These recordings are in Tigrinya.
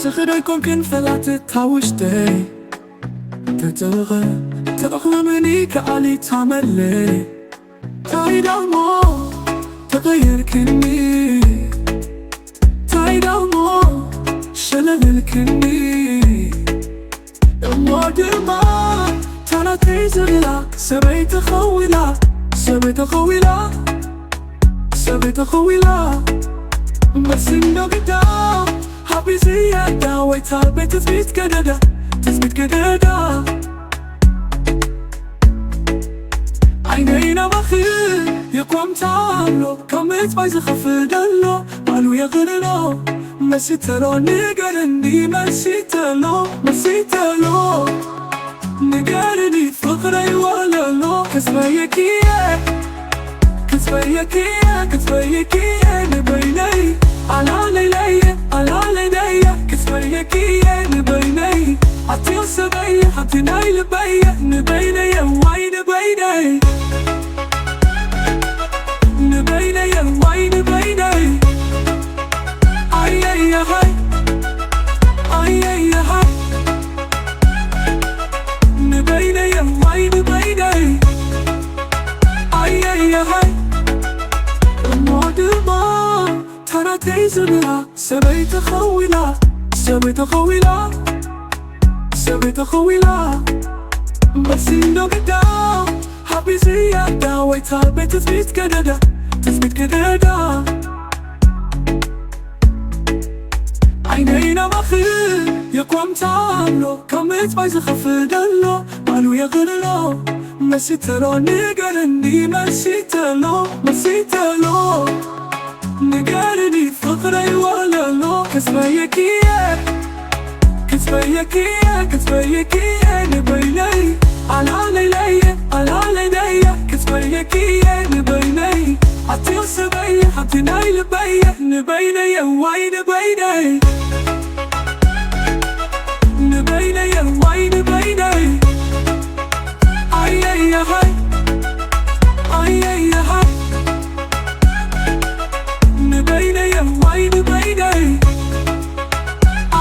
እኽደይ ኮንክን ፈላትት ታውሽተይ ተተረኸ ተረኽመኒ ከኣሊ ታመለይ ታይዳሞ ተቐየርክኒ ታይዳሞ ሸለልክኒ እሞ ድማ ታናተይ ዘላ ሰበይ ተኸዊላ ሰበይ ተኸዊላ ሰበይ ተኸዊላ መስንዶ ግዳ ሓቢዝያ ዳወይታ ቤት ትጽቢት ገደዳ ትጽቢት ገደዳ ዓይነይ ናባኺ የቋምታ ኣሎ ካብ ምጽባይ ዝኸፍእ ደሎ ባሉ የቕልሎ መሲተሎ ንገርኒ መሲተሎ መሲተሎ ንገርኒ ፍቕረይ ወለሎ ክስበየኪየ ክስበየኪየ ክስበየኪየ ንበይነይ ኣላለይለየ ኣላለይለየ ክስበየኪየ ንበይነይ ኣትዮ ሰበየ ሓንቲ ናይ ልበየ ንበይነየ ዋይ ንበይነይ ንበይነየ ዋይ ንበይነይ ኣየየሃይ ኣየየሃይ ንበይነየ ዋይ ንበይነይ ኣየየሃይ እሞ ድማ ታናተይ ዝብላ ሰበይ ተኸዊላ ሰበይ ተኸዊላ ሰበይ ተኸዊላ መሲንዶ ግዳ ሓቢዝያ ዳወይታ ቤት ትጽቢት ገደዳ ትጽቢት ገደዳ ዓይነይ ናባኺ የቋምታ ኣሎ ካብ ምጽባይ ዝኸፍእ ደሎ ባሉ የቕልሎ መሲተሎ ንገርኒ መሲተሎ መሲተሎ ንገርኒ ፍቕረይ ወለሎ ክስበየኪየ ክስበየኪየ ክስበየኪየ ንበይነይ ኣላለይለየ ኣላለይለየ ክስበየኪየ ንበይነይ ኣትዮ ሰበየ ሓንቲ ናይ ልበየ ንበይነየ ዋይ ንበይነይ ንበይነየ ዋይ ንበይነይ ኣየየሃይ ኣየየሃይ ንበይነየ ዋይ ንበይነይ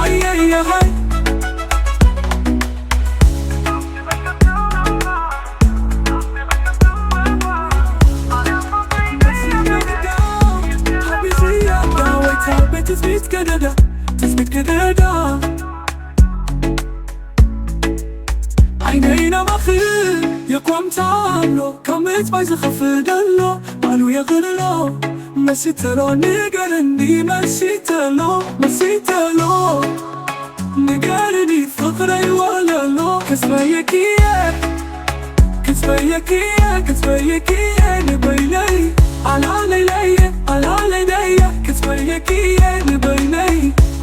ኣየየሃይ ቤት ትዝቢት ገደዳ ትዝቢት ገደዳ ዓይነይ ናባኺ የቋምታ ኣሎ ካብ ምጽባይ ዝኸፍእ ደሎ ባሉ የቕልሎ መሲተሎ ንገርኒ መሲተሎ መሲተሎ ንገርኒ ፍቕረይ ወለሎ ክስበየኪየ ክስበየኪየ ክስበየኪየ ንበይነይ ኣላለይለየ ኣላለይለየ ክስበየኪየ ንበይነይ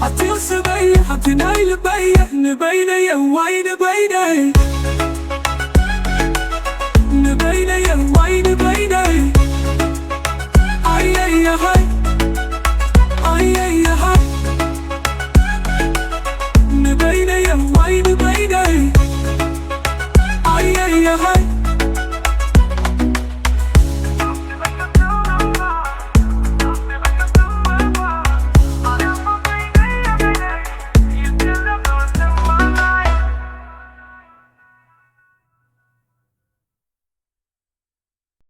ኣትዮ ሰበየ ሓንቲ ናይ ልበየ ንበይነየ ዋይ ንበይነይ ንበይነየ ዋይ ንበይነይ ኣየየሃይ ኣየየሃይ ንበይነየ ዋይ ንበይነይ ኣየየሃይ